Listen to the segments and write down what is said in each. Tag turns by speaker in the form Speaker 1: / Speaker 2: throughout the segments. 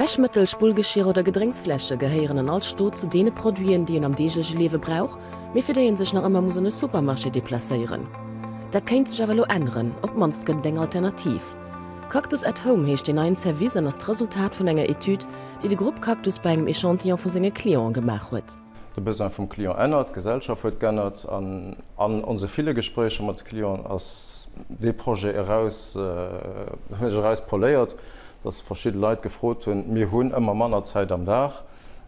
Speaker 1: Wäschmëttel, Spullgeschir oder Gedrénksfläsche gehéieren an all Stot zu deene Produiten, déi een am deegleche Liewe brauch, mee fir déi ee sech nach ëmmer muss an e Supermarché deplacéieren. Dat kéint sech awer elo änneren, op d'mannst gëtt et eng Alternativ. Cactus at Home heescht deen neien Service an ass d'Resultat vun enger Etüd, déi de Grupp Cactus bei engem Echantillon vu senge Clienten gemaach huet.
Speaker 2: De Besoin vum Client ännert, d'Gesellschaft huet g'ännert an an onse ville Gespréicher mat de Clienten ass dee Projet eraus, huet sech eraus poléiert, dass verschidde Leit gefrot hunn, mir hunn ëmmer manner Zäit am Dag,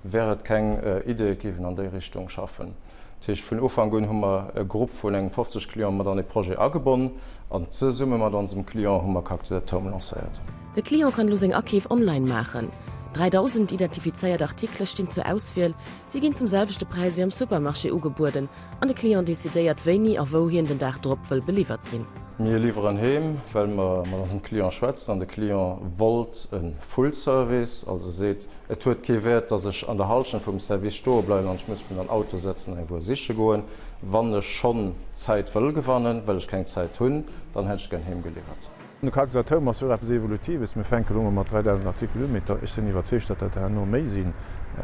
Speaker 2: wär et keng Idee, et géif een an déi Richtung schaffen. Dat heescht, vun Ufank un hu mer e Grupp vun engem 50 Clienten mat an dee Projet agebonn an zesumme mat onsem Client hu mer Cactus at Home lancéiert.
Speaker 1: De Client kann elo seng Akeef online maachen. 3.000 identifizéiert Artikele stinn zur Auswiel. Si ginn zum selwechte Präis wéi am Supermarché ugebueden an de Client decidéiert, wéini a wou hien den Dag drop wëll beliwwert ginn.
Speaker 2: Mir liwweren heem, well mer mat onsem Client schwätzen an de Client wollt e Full Service, also seet, et huet kee Wäert, dass ech an der Hallschent vum Service stoe bleiwen an ech muss mech an Auto setzen an eng Wuer siche goen. Wann ech schonn Zäit wëll gewannen, well ech keng Zäit hunn, dann hätt ech gär heem geliwwert.
Speaker 3: De Cactus at Home ass jo och eppes Evolutives. Mir fänke elo mol mat 3.000 Artikelen un, mee ech sinn iwwerzeegt, datt dat herno méi sinn.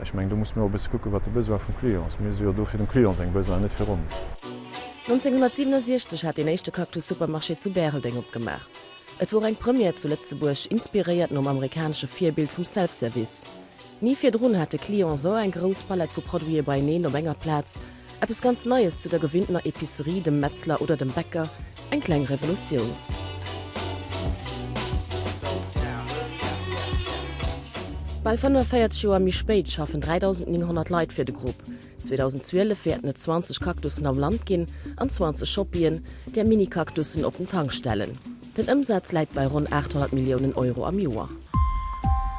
Speaker 3: Ech mengen, do musse mir och e bësse kucken, wat de Besoin vum Client ass. Mir si jo do fir dem Client seng Besoinen, net fir ons.
Speaker 1: 1967 hat deen éischte Cactus-Supermarché zu Bäreldeng opgemaach. Et wor eng Première zu Lëtzebuerg, inspiréiert nom amerikanesche Virbild vum Self-Service. Ni virdrun hat de Client esou eng grouss Palett vu Produite beieneen op enger Plaz, eppes ganz Neies zu der gewinntener Epicerie, dem Metzler oder dem Bäcker, eng kleng Revolutioun. Bal 45 Joer méi spéit schaffen 3.900 Leit fir de Grupp. 2012 wäerten et 20 Cactussen am Land ginn an 20 Shoppien, där Mini-Cactussen op den Tankstellen. Den Ëmsaz läit bei ronn 800 Milliounen Euro am Joer.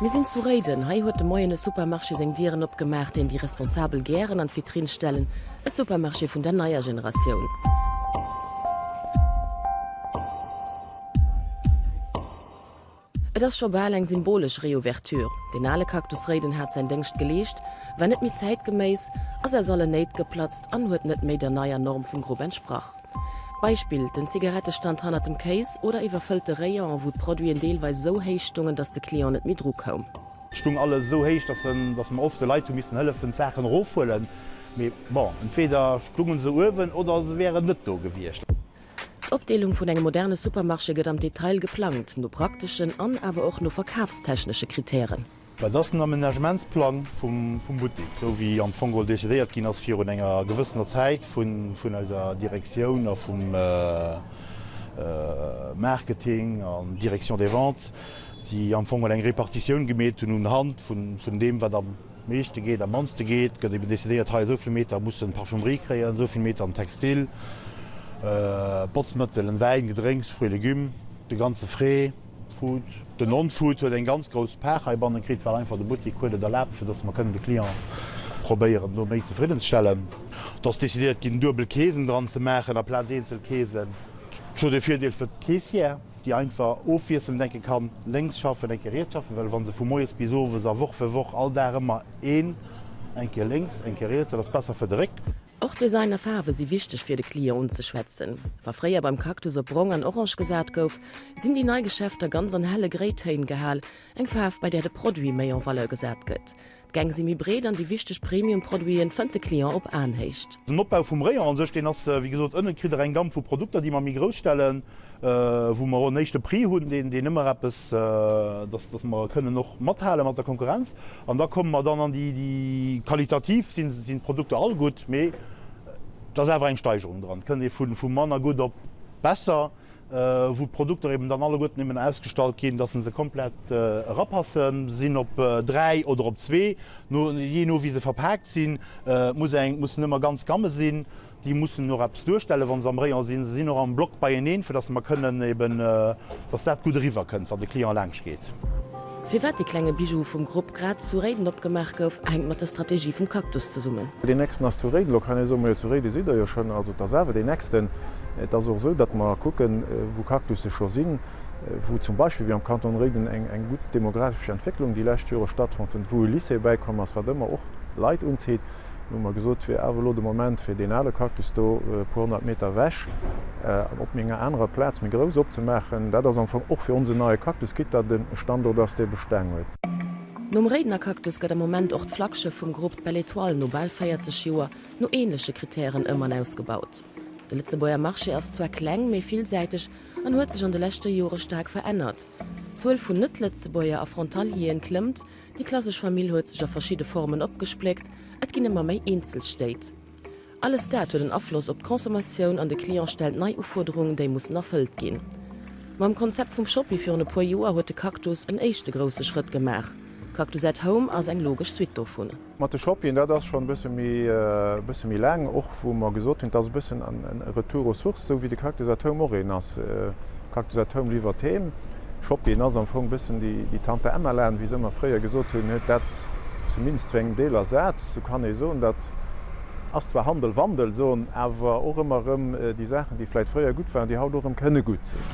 Speaker 1: Mir sinn zu Réiden. Hei huet de Moien e Supermarché seng Dieren opgemaach, deen déi Responsabel gären an d'Vitrinn stellen, e Supermarché vun der neier Generatioun. Et ass scho bal eng symbolesch Reouverture. Deen ale Cactus Réiden hat säin Déngscht geleescht, war net méi zäitgeméiss, ass aus allen Néit geplatzt an huet net méi der neier Norm vum Grupp entsprach. Beispill, den Zigarettestand hannert dem Kéis oder iwwerfëllte Rayonen, wou d'Produiten deelweis esou héich stungen, dass de Client net méi dru koum.
Speaker 4: Et stung alles esou héich, dass dass mer oft de Leit hu missen hëllefen d'Saachen erofhuelen. Mee bon, entweder stungen se uewen oder se wären net do gewiescht.
Speaker 1: D'Opdeelung vun engem moderne Supermarché gëtt am Detail geplangt, no prakteschen an awer och no verkafstechnesche Kritären.
Speaker 4: Dat ass den Amenagementsplang vum Buttek, esou wéi am Fong geholl decidéiert ginn ass virun enger gewëssener Zäit vun eiser Direktioun a vum Marketing an Direction des ventes, déi am Fong geholl eng Repartitioun gemeet hunn unhand vun deem, wat am meeschte geet, am mannste geet, gëtt eben decidéiert, hei esou vill Meter mussen d'Parfümerie kréien, esou vill Meter den Textil, Botzmëttel, en Wäin, Gedrénks, Fruits et légumes, de ganze Frais. Food. Den Non-Food huet eng ganz grouss Part heibanne kritt, well einfach de Buttik huet et erlaabt, fir dass mer kënnen de Client probéieren do méi zefriddenzestellen. Et ass decidéiert ginn, duebel Keesen dran ze maachen aplaz eenzel Keesen. Et huet e Virdeel fir d'Caissière, déi einfach ofwiesselnd enke kann lénks schaffen, enke riets schaffen, well wa se vu moies bis owes a Woch fir Woch all Dag ëmmer een enke lénks, enke riets, dat ass besser fir de Réck.
Speaker 1: Och Design a Faarwe si wichteg fir de Client unzeschwätzen. Wa fréier beim Cactus op brong an orange gesat gouf, sinn déi nei Geschäfter ganz an helle Gréitéin gehal, eng Faarf bei där de Produit méi en valeur gesat gëtt. D'Gäng si méi breet an déi wichteg Premium-Produiten fënnt de Client op Aenhéicht.
Speaker 4: Den Opbau vum Rayon an sech, deen ass wéi gesot, ënnen kritt der eng Gamme vu Produkter, déi mer méi grouss stellen, wou mer och en éischte Prix hunn, deen deen ëmmer eppes, dass dass mer kënnen och mathale mat der Konkurrenz. An da komme mer dann an déi déi qualitativ sinn sinn d'Produkter all gutt, mee et ass awer eng Steigerung dran. Et kënnt ee vu vu manner gutt op besser, wou d'Produkter eben dann alleguerten eben ausgestallt ginn, dass se komplett erapassen, sinn op 3 oder op zwee, no jee no wéi se verpaakt sinn. Et muss eng mussen ëmmer ganz Gamme sinn. Déi mussen och eppes duerstellen, wa se am Rayon sinn. Se sinn och am Block beieneen, fir dass mer kënnen eben, dass dat gutt eriwwer kënnt, wann de Client laangscht geet.
Speaker 1: Firwat dee klenge Bijou vum Grupp grad zu Réiden opgemaach gouf, hänkt mat der Strategie vum Cactus zesummen.
Speaker 3: Deen nächsten ass zu Réiden. Elo kann ee soen, majo zu Réide sidd der jo schonn. Also et ass awer deen nächsten. Et ass och esou, datt mer kucken, wou Cactusse scho sinn, wou zum Beispill wéi am Kanton Réiden eng gutt demografesch Entwécklung déi lescht Jore stattfonnt huet, wou e Lycée bäikomm ass, wat ëmmer och Leit unzitt. Hu mer gesot, et wier awer elo de Moment, fir deen ale Cactus do e puer 100 Meter ewech op enger anerer Plaz méi grouss opzemaachen. Dat ass am Fong och fir onsen neie Cactus, quitte datt e Standort ass, dee Bestäng huet.
Speaker 1: Nom Réidener Cactus gëtt am Moment och d'Flaggschëff vum Grupp, d'Belle Étoile, no bal 40 Joer no änleche Krittären ëm an ausgebaut. De Lëtzebuerger Marché ass zwar kleng, mee villsäiteg an huet sech an de leschte Jore staark verännert. D'Zuel vun Net-Lëtzebuerger a Frontalieren klëmmt, déi klassesch Famill huet sech a verschidde Formen opgespléckt, et ginn ëmmer méi Eenzelstéit. Alles dat huet en Afloss op d'Consommatioun an de Client stellt nei Ufuerderungen, déi mussen erfëllt ginn. Mam Konzept vum Shoppi virun e puer Joer huet de Cactus en éischte grousse Schrëtt gemaach. Cactus at Home ass eng logesch Suite dovun.
Speaker 3: Mat de Shoppien, dat ass schonn e bësse méi, e bësse méi laang, och wou mer gesot hunn, et ass e bëssen e Retour aux sources, esou wéi de Cactus at Home och een ass. Cactus at Home liwwert heem. Shoppien ass am Fong e bëssen déi Tante Emma-Laden, wéi se ëmmer fréier gesot hunn, huet dat zumindest zu engem Deel ersat. Sou kann ee soen, dat ass zwar Handel, Wandel, soen awer och ëmmer erëm déi Saachen, déi vläicht fréier gutt waren, déi haut och erëm kënne gutt sinn.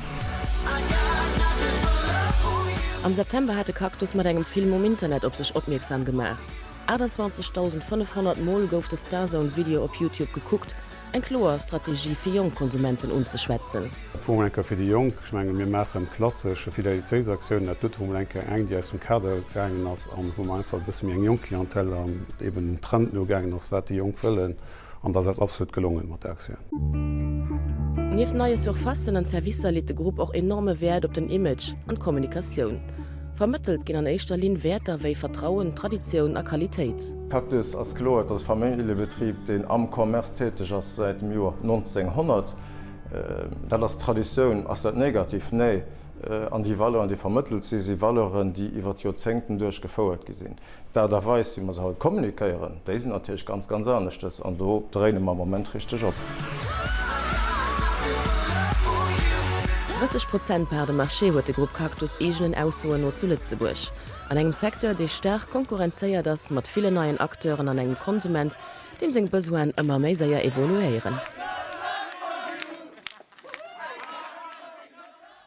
Speaker 1: Am September hat de Cactus mat engem Film um Internet op sech opmierksam gemaach. 28.500 Mol gouf de Starzone-Video op YouTube gekuckt, eng kloer Strategie fir jonk Konsumenten unzeschwätzen.
Speaker 5: Dat wor mol eng Kéier fir déi Jonk. Ech menge mir maache klassesch Fidelitéitsaktiounen. Dat dote wor mol eng Kéier eng, déi aus dem Kader gaangen ass an wou mer einfach e bësse méi eng jonk Clientèle an eben dem Trend nogaangen ass, wat déi Jonk wëllen. An dat ass eis absolut gelongen mat där Aktioun.
Speaker 1: Nieft neie Surfacen an Servicer leet de Grupp och enorme Wäert op den Image an d'Kommunikatioun. Vermëttelt ginn an éischter Linn Wäerter wéi Vertrauen, Traditioun a Qualitéit.
Speaker 2: Cactus ass kloer, et ass e Familljebetrib, deen am Commerce täteg ass säit dem Joer 1900. Dat ass Traditioun. Ass dat negativ? Nee. An déi Valeuren, déi vermëttelt sinn, si Valeuren, déi iwwer d'Joerzéngten duerch gefouert gi sinn. D'Aart a Weis, wéi mer se haut kommunikéieren, déi sinn natierlech ganz, ganz aneschtes an do dréine mer am Moment richteg op.
Speaker 1: 30 Prozent Part de marché huet de Grupp Cactus eegenen Aussoen no zu Lëtzebuerg. An engem Secteur, dee staark konkurrenzéiert ass, mat villen neien Acteuren an engem Konsument, deem seng Besoinen ëmmer méi séier evoluéieren.